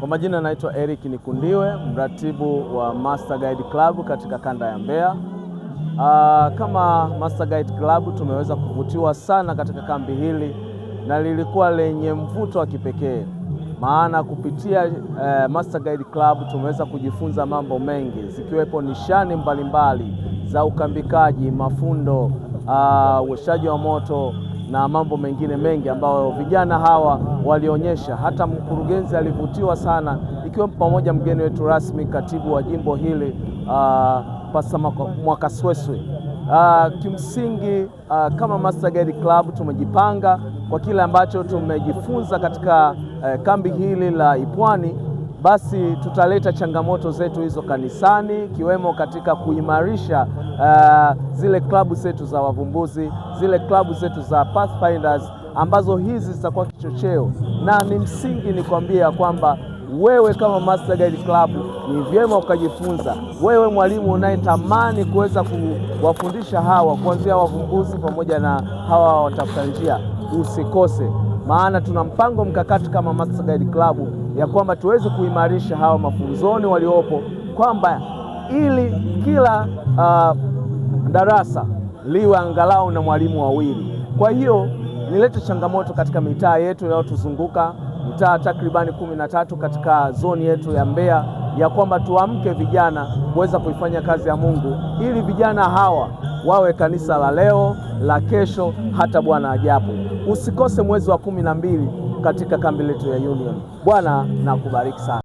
Kwa majina naitwa Eric Nikundiwe, mratibu wa Master Guide Club katika kanda ya Mbeya. Kama Master Guide Club tumeweza kuvutiwa sana katika kambi hili na lilikuwa lenye mvuto wa kipekee, maana kupitia Master Guide Club tumeweza kujifunza mambo mengi zikiwepo nishani mbalimbali za ukambikaji, mafundo, uwashaji wa moto na mambo mengine mengi ambayo vijana hawa walionyesha. Hata mkurugenzi alivutiwa sana, ikiwa pamoja mgeni wetu rasmi, katibu wa jimbo hili Pasta Mwakasweswe. Kimsingi kama Master Guide Club tumejipanga kwa kile ambacho tumejifunza katika kambi hili la Ipwani, basi tutaleta changamoto zetu hizo kanisani, ikiwemo katika kuimarisha zile klabu zetu za wavumbuzi, zile klabu zetu za Pathfinders, ambazo hizi zitakuwa kichocheo na ni msingi nikwambia kwamba wewe kama Master Guide Club ni vyema ukajifunza. Wewe mwalimu unayetamani kuweza kuwafundisha hawa kuanzia wavumbuzi pamoja na hawa watafuta njia, usikose, maana tuna mpango mkakati kama Master Guide Club ya kwamba tuweze kuimarisha hawa mafunzoni waliopo, kwamba ili kila darasa liwe angalau na mwalimu wawili. Kwa hiyo nilete changamoto katika mitaa yetu inayotuzunguka mitaa takribani 13 katika zoni yetu ya Mbeya, ya kwamba tuamke vijana kuweza kuifanya kazi ya Mungu ili vijana hawa wawe kanisa la leo la kesho, hata Bwana ajapo. Usikose mwezi wa 12 katika kambi letu ya Union. Bwana na kubariki sana.